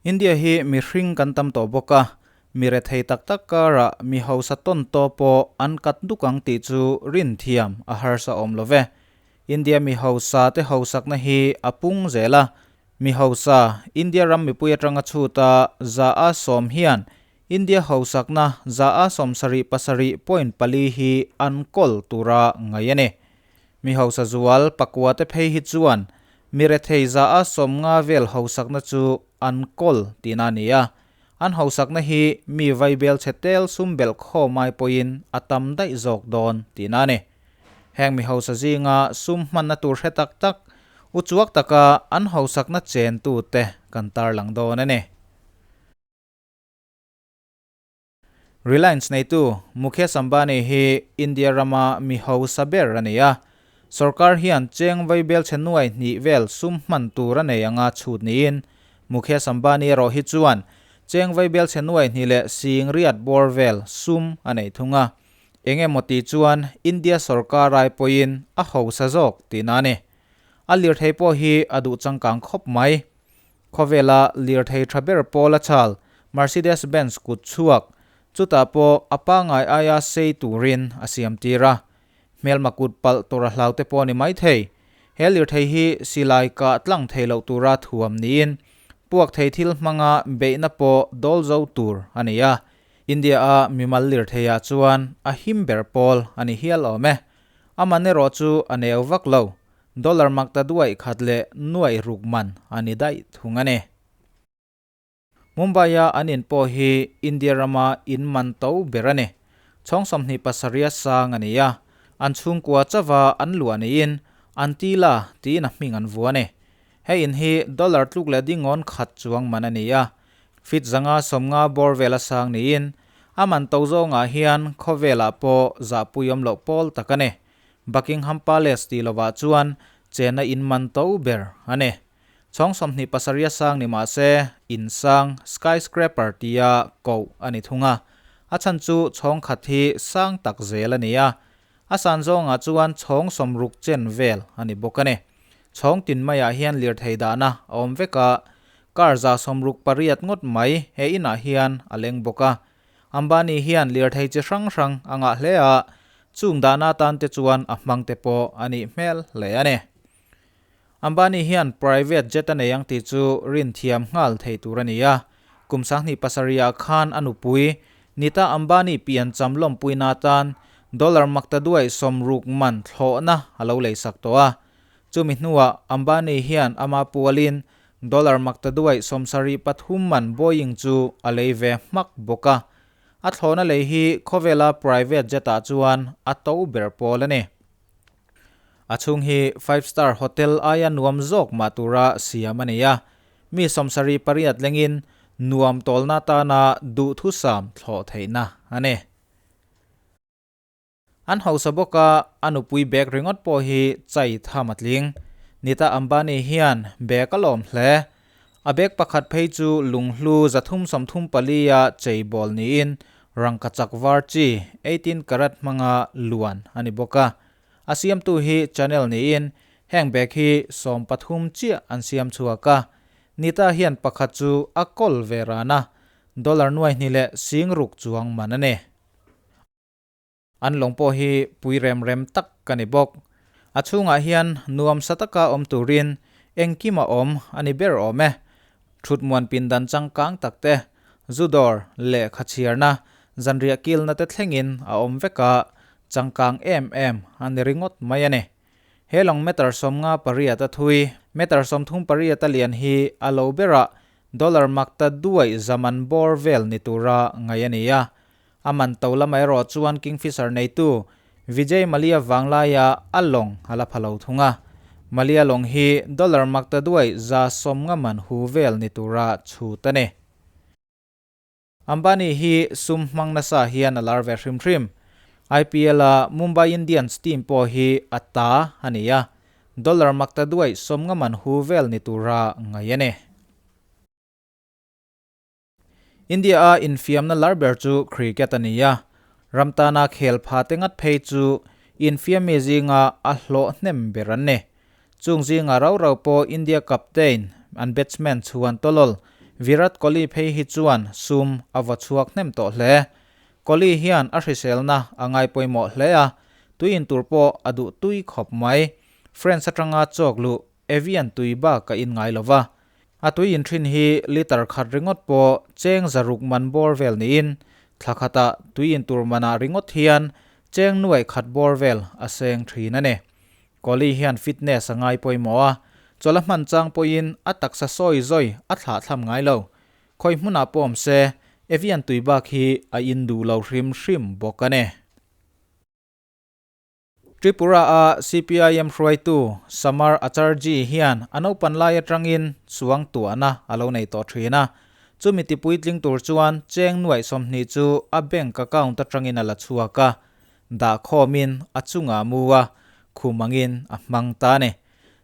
India hi mihring kan tam tawh bawk a, mi rethei tak tak karah mi hausa tawn tawh pawh an kat duk ang tih chu rin thiam a harsa awm lo ve. India mi hausa te hausakna hi a pung zel a, mi hausa India ram mipui atanga chhuta 100% hian India hausakna 77.4% hi an kawl tura ngai a ni. Mi hausa zual pakua te phei hi chuan mi rethei 50% vel hausakna chu an kawl tihna a ni a. An hausakna hi mi vaibel chhe tel sum belh khaw mai pawhin a tam daih zawk dawn tihna a ni. Heng mi hausa zinga sum hmanna tur hre tak tak, uchuak taka an hausakna chentu te kan tarlang dawn a ni. Reliance neitu Mukesh Ambani hi India rama mi hausa ber a ni a. Sorkar hian cheng vaibel chhe nuai hnih vel sum hman tur a nei anga chhut niin Mukesh Ambani erawh hi chuan cheng vaibel chhe nuai hnih leh sing riat bawr vel sum a nei thung a. Eng emaw tih chuan India sorkar ai pawhin a hausa zawk tihna a ni. A lirthei pawh hi a duh changkang khawp mai. Khawvela lirthei tha ber pawl a chal Mercedes Benz kut chhuak, chutah pawh a pangngai aia sei turin a siam tir a. Hmelma kut palh tur a hlau te pawh a ni maithei. He lirthei hi silai kah tlang thei loh tura thuam niin puak thei thil hmanga beihna pawh dawl zo tur a ni a. India-a mimal lirtheiah chuan a him ber pawl a ni hial awm e. A man erawh chu a neu vak lo. Dollar makta duaih khat leh nuaih ruk man a ni daih thung a ni. Mumbai-a an in pawh hi India rama in man to ber a ni. Chhawng 27 a sang a ni a, an chhungkua chauha an luah niin Antila tiin a hming an vuah a ni. He in hi dollar tluk leh dingawn khat chuang man a ni a, feet 150 bawr vel a sang niin a man to zawngah hian khawvelah pawh zahpuiawm loh pawl tak a ni. Buckingham Palace tih lovah chuan chena in man to ber a ni. Chhawng 27 a sang ni mah se, in sang, skyscraper, tia koh a ni thung a. A chhan chu chhawng khat hi sang tak zel a ni a. A san zawngah chuan chhawng 60 chen vel a ni bawk a ni. Chhawng tin maiah hian lirthei dahna a awm vek a, car 68 ngawt mai he inah hian a leng bawk a. Ambani hian lirthei chi hrang hrang a ngah hle a, chung dahna atan te chuan a hmang te pawh a nih hmel hle a ni. Ambani hian private jet a nei ang tih chu rin thiam nghal thei tur a ni a, kum 2007 ah khan a nupui Nita Ambani pian cham lawmpuina atan dollar makta duaih 60 man thlawhna a lo leisak tawh a. Chumi hnuah Ambani hian ama pualin Dollar makta duaih 73 man Boeing chu a lei ve hmak bawk a. A thlawhna lei hi khawvela private jet ah chuan a to ber pawl a ni. A chhung hi five star hotel aia nuam zawk mah tura siam a ni a. Mi 78 lengin nuam tawlna atana duhthusam thlawh theihna a ni. An hausa bawk a, a nupui bag ringawt pawh hi chai tham a tling. Nita Ambani hian bag a lawm hle. A bag pakhat phei chu lunghlu 334 a chei bawl niin rangkachak var chi 18 karat hmanga luan a ni bawk a. A siamtu hi Chanel niin heng bag hi 13 chiah an siam chhuak a. Nita hian pakhat chu a kawl ve ran a, dollar nuaihnih leh 6000 chuang man a ni. An lawng pawh hi pui rem rem tak ka ni bawk. A chhungah hian nuam sa taka awm turin engkim a awm a ni ber awm e. Thutmuan pindan changkang tak te, zu dawr, lehkha chhiarna, zanriah kilna te thlengin a awm vek a, changkang em em a ni ringawt mai a ni. He lawng meter 58 a thui, meter 38 a lian hi a lo berah dollar makta duaih zaman bawr vel ni tura ngaih a ni a. A man to lamah erawh chuan Kingfisher neitu Vijay Mallya vanglaia a lawng a la pha lo thung a. Mallya lawng hi dollar makta duaih 150 man hu vel ni tura chhut a ni. Ambani hi sum hmang nasa hian a lar ve hrim hrim. IPL a Mumbai Indians team pawh hi a ta a ni a, dollar makta duaih 50 man hu vel ni tura ngaih a ni. India-a infiamna lar ber chu cricket a ni a, ram tana khel pha te ngat phei chu infiammi zinga a hlawh hnem ber an ni. Chung zinga rau rau pawh India captain an batsman chhuan tawlawl Virat Kohli phei hi chuan sum a vaw chhuak hnem tawh hle. Kohli hian a hriselna a ngai pawimawh hle a, tui in tur pawh a duh tui khawp mai. France atanga chawk luh Evian tui bak a in ngai lova. A tui in thin hi litre khat ringawt pawh cheng zaruk man bawr vel niin thla khatah tui in tur manah ringawt hian cheng nuaih khat bawr vel a seng thin a ni. Kohli hian fitness a ngai pawimawh a, chawlh a hman chang pawhin a taksa sawi zawi a thlah thlam ngai lo. Khawi hmunah pawh awm se, Evian tui bak hi a in duh lo hrim hrim bawk a ni. Tripura-a CPIM hruaitu Samar Acharjee hian a naupan lai atangin chuang tuahna a lo nei tawh thin a. Chumi tipuitling tur chuan cheng nuaih 20 chu a bank account atangin a la chhuak a, dah khawmin a chungah a mu a, khum angin a hmang ta a ni.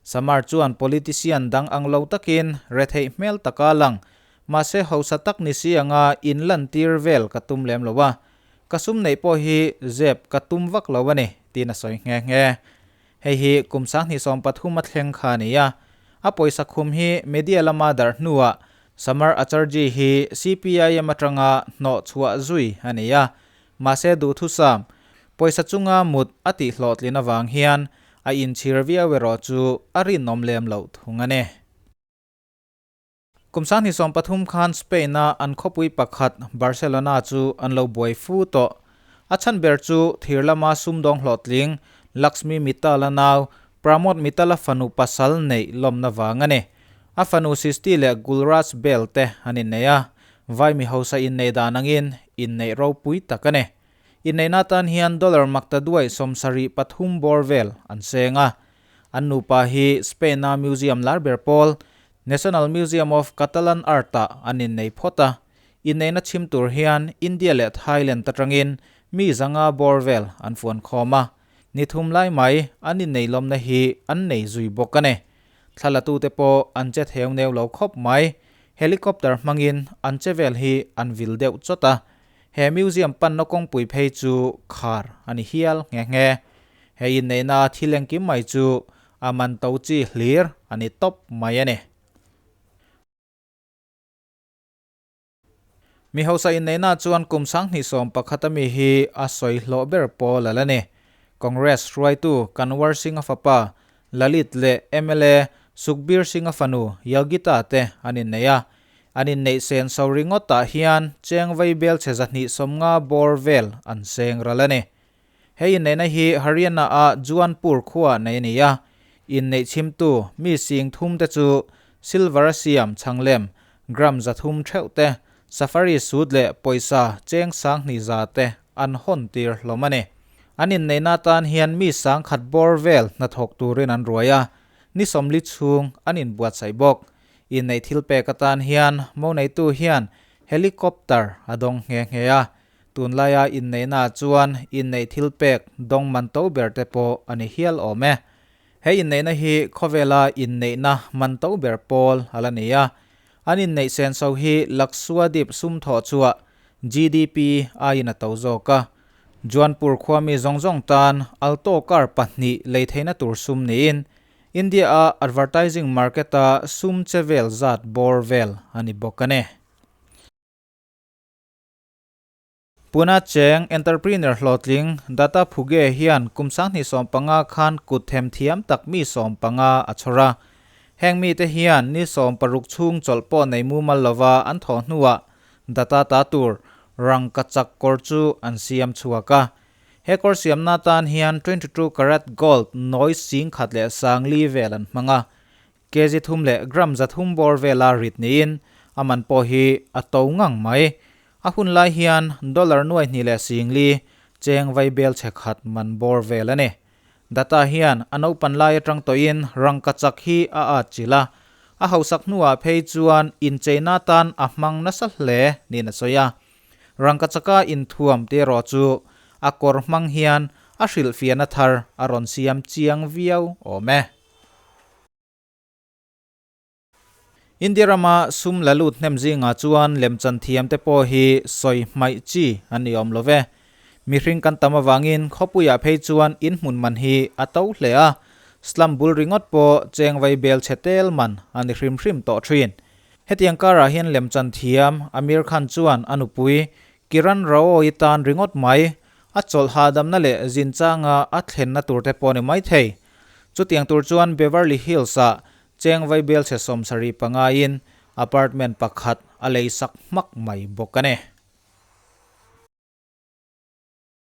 Samar chuan politician dang ang lo takin retheih hmel taka lang, mahse hausa tak ni si anga inlantir vel ka tum lem lo a, Ka sum neih pawh hi zep ka tum vak lo a ni, tiin a sawi nghe nghe. Hei hi kum 2013 a thleng kha a ni a. A pawisa khum hi media lama darh hnuah Samar Acharjee hi CPIM atanga hnawh chhuah zui a ni a. Mahse duhthusam, pawisa chunga mut a tihhlawhtlin avang hian a inchhir viau erawh chu a rinawm lem loh thung a ni. Kum 2013 khan Spain-a an khawpui pakhat Barcelona chu an lo buai fu tawh. A chhan ber chu thir lama sumdawng hlawhtling Lakshmi Mittal-a nau Pramod Mittal-a fanu pasal neih lawmna vang a ni. A fanu Sisti leh Gulraj Bel te an innei a, vai mi hausa inneih dan angin inneih ropui tak a ni. Inneihna atan hian dollar makta duai 73 bawr vel an seng a. An nupa hi Spain-a museum lar ber pawl National Museum of Catalan Art-ah an innei phawt a, inneihna chhim tur hian India leh Thailand atangin mi zanga bawr vel an fuan khawm a, ni thum lai mai an innei lawmna hi an nei zui bawk a ni. Thlalatute pawh an che theu neu lo khawp mai, helicopter hmangin an che vel hi an vil deuh chawt a, he museum panna kawngpui phei chu khar a ni hial nghe nghe. He inneihna thil engkim mai chu A man to chi hlir a ni tawp mai a ni. Mi hausa inneihna chuan kum 2011 a mi hi a sawi hlawh ber pawl a la ni. Congress hruaitu Kanwar Singh-a fapa Lalit leh mla Sukhbir Singh-a fanu Yogita te an innei a. An inneih sen so ringawtah hian cheng vei bel chhe 250 bawr vel an seng ral a ni. He inneihna hi Haryana-a Juanpur khuaah nei a ni a, inneih chhimtu mi sing thum te chu silver a siam chhanglem gram 300 theuh te, safari suit leh pawisa cheng 2000 za te an hawn tir hlawm a ni. An inneihna atan hian mi 1000 bawr vel hnathawk turin an ruai a, ni 40 chhung an inbuatsaih bawk. Inneih thil pek atan hian moneitu hian helicopter a dawng nghe nghe a, Tunlaia inneihnaah chuan inneih thil pek dawng man to ber te pawh a ni hial awm e. He inneihna hi khawvela inneihna man to ber pawl a la ni a. An inneih senso hi Lakshadweep sum thawh chhuah, GDP, aiin a to zawk a. Juanpur khuami zawng zawng tan Alto car pahnih lei theihna tur sum niin India-a advertising market-a sum che vel zat bawr vel a ni bawk a ni. Puna cheng entrepreneur hlawhtling Datta Phuge hian kum 2015 khan kut them thiam tak mi 15 a chhawr a. Heng mite hian ni 16 chhung chawlh pawh nei mumal lova an thawh hnuah Datta ta tur rangka chak kawr chu an siam chhuak a. He kawr siamna tan hian 22 karat gold nawi 10,004 vel an hmang a. Kg thum leh gram 300 bawr vela rit niin a man pawh hi a to ngang mai. A hun lai hian dollar 2,040 cheng vai bel chhe khat man bawr vel a ni. Datta hian a naupan lai atang tawhin rangka chak hi a at chilh a. A hausak hnuah phei chuan incheina tan a hmang nasa hle niin a sawi a. Rangka chaka inthuam te erawh chu a kawr hmang hian a hrilhfiahna thar a rawn siam chiang viau awm e. India rama sum la lut hnem zingah chuan lemchan thiam te pawh hi sawi hmaih chi an ni awm lo ve. Mihring kan tam avangin khawpuiah phei chuan in hmun man hi a to hle a, slum bul ringawt pawh cheng vai bel chhe tel man a ni hrim hrim tawh thin. Hetiang karah hian lemchan thiam Aamir Khan chuan a nupui Kiran Rao-i tan ringawt mai a chawlh hahdamna leh zin changa a thlenna tur te pawh ni mai thei. Chutiang tur chuan Beverly Hills-ah cheng vaibel chhe 75 in apartment pakhat a lei sak hmak mai bawk a ni.